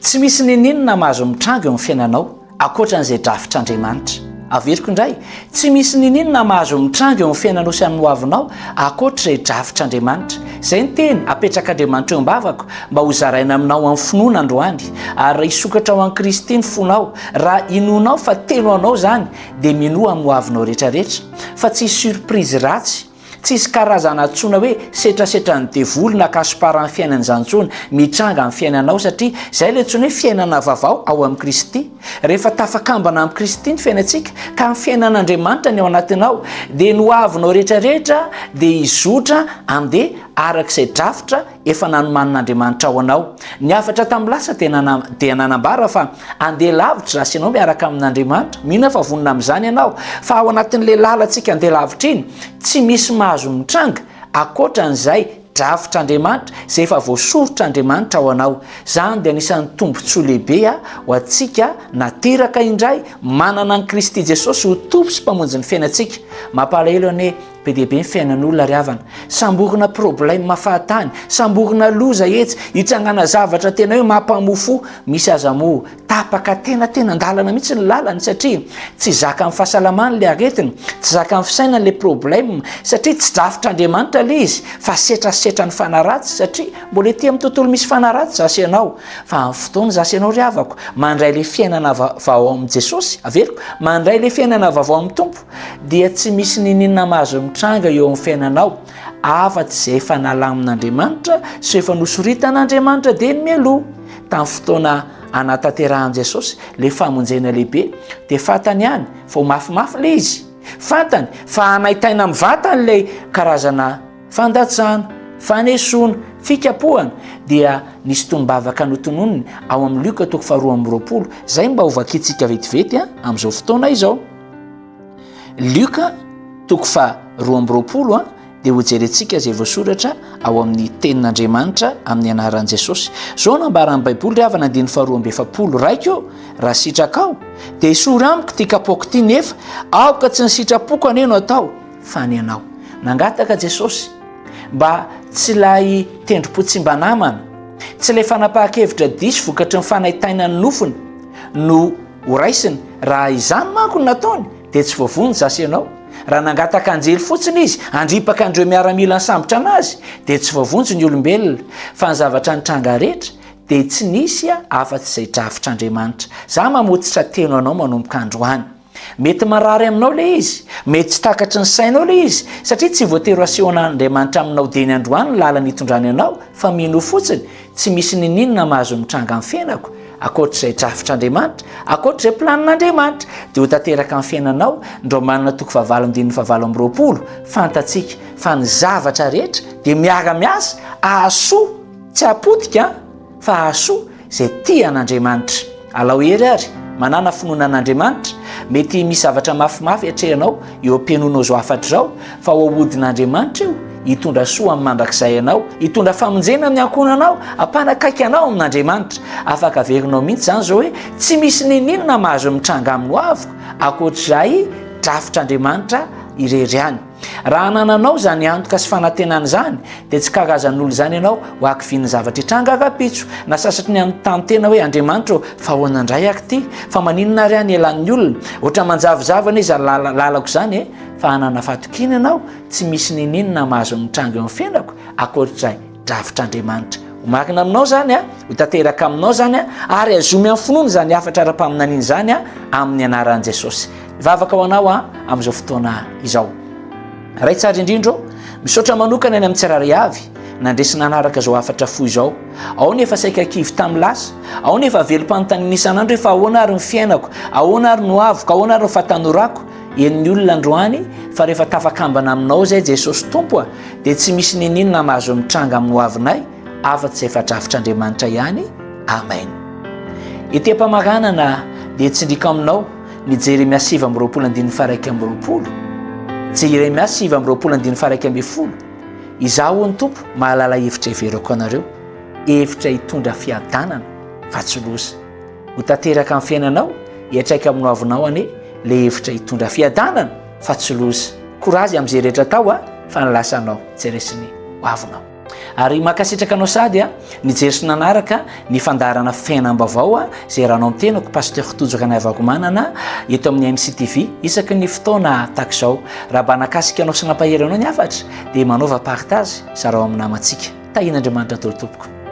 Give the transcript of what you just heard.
Tsy misy n'inon'inona mahazo mitranga eo amin'ny fiainanao ankoatran'izay drafitr'Andriamanitra. Averiko indray, tsy misy n'inon'inona mahazo mitranga eo amin'ny fiainanao sy amin'ny hoavinao ankoatr'izay drafitr'Andriamanitra. Izay ny teny apetrak'Andriamanitra eo am-bavako mba hozaraina aminao amin'ny finoana androany. Ary raha hisokatra ho an'i Kristy ny fonao, raha inoanao fa teny ho anao izany, dia minoa amin'ny hoavinao rehetrarehetra fa tsy hisy surprise ratsy. Tsisy karazana antsoina hoe setrasetran'ny devoly na kasoparan'ny fiainana izany intsony mitranga amin'ny fiainanao satria izay ilay antsoina hoe fiainana vaovao ao amin'i Kristy. Rehefa tafakambana amin'i Kristy ny fiainantsika ka ny fiainan'Andriamanitra ny ao anatinao dia ny hoavinao rehetrarehetra dia hizotra andeha araka izay drafitra efa nanomanin'Andriamanitra ho anao. Ny hafatra tamin'ny lasa dia nana, dia nanambara fa andeha lavitra raha ianao miaraka amin'Andriamanitra. Mino aho fa vonona amin'izany ianao. Fa ao anatin'ilay lalantsika andeha lavitra iny, tsy misy mahazo mitranga ankoatra an'izay drafitr'Andriamanitra, izay efa voasoritr'Andriamanitra ho anao. Izany dia anisan'ny tombontsoa lehibe ho antsika nateraka indray, manana an'i Kristy Jesosy ho Tompo sy Mpamonjy ny fiainantsika. Mampalahelo anie Be dia be ny fiainan'olona ry havana. Samborina problème fahatany, samborina loza etsy, hitrangana zavatra tena hoe mampamoa fo, misy aza moa tapaka tena tena an-dalana mihitsy ny lalany satria tsy zakan'ny fahasalamany le aretina, tsy zakan'ny fisainany le problème satria tsy drafitr'Andriamanitra le izy fa setrasetra ny fanahy ratsy satria mbola ety amin'ny tontolo misy fanahy ratsy za sy ianao fa amin'ny fotoana za sy ianao ry havako mandray le fiainana vao amin'i Jesosy, averiko, mandray le fiainana vaovao amin'ny Tompo. dia tsy misy niniana mahazo mitranga eo amin'ny fiainanao afa-tsy izay efa nalamin'Andriamanitra sy efa nosoritan'Andriamanitra dia ny mialoha. Tamin'ny fotoana anatanterahan'i Jesosy ilay famonjena lehibe dia fantany ihany fa ho mafimafy ilay izy. Fantany fa hanaintaina amin'ny vatany ilay karazana Fandatsana, fanesoana, fikapohana dia nisy tonom-bavaka notononiny ao amin'ny Lioka toko faharoa amby 20, izay mba hovakintsika vetivety amin'izao fotoana izao. Lioka toko faha 22 dia hojerentsika izay voasoratra ao amin'ny tenin'Andriamanitra amin'ny anaran'i Jesosy. Izao no ambaran'ny Baiboly ry havana andininy faha 42, Raiko ô, raha sitrakao, dia esory amiko ity kapoaka ity, nefa aoka tsy ny sitrapoko anie no atao, fa ny anao. Nangataka Jesosy mba tsy ilay tendrom-po tsy mba namana, tsy ilay fanapahan-kevitra diso vokatry ny fanaintainan'ny nofony no horaisiny. Raha izany manko no nataony dia tsy voavonjy za sy ianao. Raha nangataka anjely fotsiny izy handripaka an'ireo miaramila nisambotra anazy dia tsy voavonjy ny olombelona. Fa ny zavatra nitranga rehetra dia tsy nisy afa-tsy izay drafitr'Andriamanitra. Za mamotsitra teno anao manomboka androany. Mety marary aminao ilay izy, mety tsy takatry ny sainao ilay izy, satria tsy voatery ho asehon'Andriamanitra aminao dieny androany ny lalana hitondrany anao, fa minoa fotsiny, tsy misy niniana mahazo mitranga amin'ny fiainako, ankoatr'izay drafitr'Andriamanitra, ankoatr'izay planin'Andriamanitra, dia ho tanteraka amin'ny fiainanao, ny Romanina toko fahavalo andininy fahavalo amby 20, fantatsika fa ny zavatra rehetra dia miara-miasa hahasoa, tsy hahapotika an! fa hahasoa izay tia an'Andriamanitra. Alao hery ary, manàna finoana an'Andriamanitra. Mety misy zavatra mafimafy atrehanao eo am-pihainoanao izao hafatra izao, fa ho ahodin'Andriamanitra io, hitondra soa amin'ny mandrakizay anao, hitondra famonjena amin'ny ankohonanao, hampanakaiky anao amin'Andriamanitra. Afaka averinao mihitsy izany izao hoe, tsy misy n'inon'inona mahazo mitranga amin'ny hoaviko, ankoatr'izay drafitr'Andriamanitra irery ihany. Raha anananao izany antoka sy fanantenana izany, dia tsy karazan'olona izany ianao ho hakivian'ny zavatra hitranga rahampitso, na sasatry ny hanontany tena hoe, Andriamanitra ô, fa ahoana indray aky ity? Fa maninona ary aho nielan'ny olona? Ohatran'ny manjavozavo anie izany lalako izany e! Fa hanana fahatokiana ianao, tsy misy n'inon'inona mahazo mitranga eo amin'ny fiainako, ankoatr'izay. Drafitr'Andriamanitra. Ho marina aminao izany, ho tanteraka aminao izany, ary hazomy amin'ny finoana izany hafatra ara-paminaniana izany amin'ny anaran'i Jesosy. Hivavaka ho anao aho amin'izao fotoana izao. Ray tsara indrindra ô, misaotra manokana ny amin'ny tsirairay avy nandre sy nanaraka izao hafatra fohy izao. Ao ny efa saika kivy tamin'ny lasa, ao ny efa velom-panontaniana isan'andro hoe fa ahoana ary ny fiainako, ahoana ary ny hoaviko, ahoana ary ny fahatanorako. Henon'ny olona androany fa rehefa tafakambana aminao izay Jesosy Tompo a, dia tsy misy niniana mahazo mitranga amin'ny hoavinay afa-tsy izay efa drafitr'Andriamanitra ihany. Amen. Ety am-pamaranana dia tsindriko aminao ny Jeremia 29 andininy faha-21. Jeremia 29 andininy faha-11. Izaho hoy ny Tompo mahalala hevitra heverako anareo, hevitra hitondra fiadanana fa tsy loza. Ho tanteraka amin'ny fiainanao, hiantraika amin'ny hoavinao anie le hevitra hitondra fiadanana fa tsy loza. Courage amin'izay rehetra atao a, fa ny lasanao tsy resin'ny hoavinao. Ary mankasitraka anao sady a nijery sy nanaraka ny fandaharana fiainam-baovao izay iarahanao amin'ny tenako Pasteur Tojo Ranaivakomanana eto amin'ny MCTV isaky ny fotoana tahaka izao. Raha mba nakasika anao sy nampahery anao ny hafatra dia manaova partage, zarao amin'ny namantsika. Tahian'Andriamanitra daholo tompoko.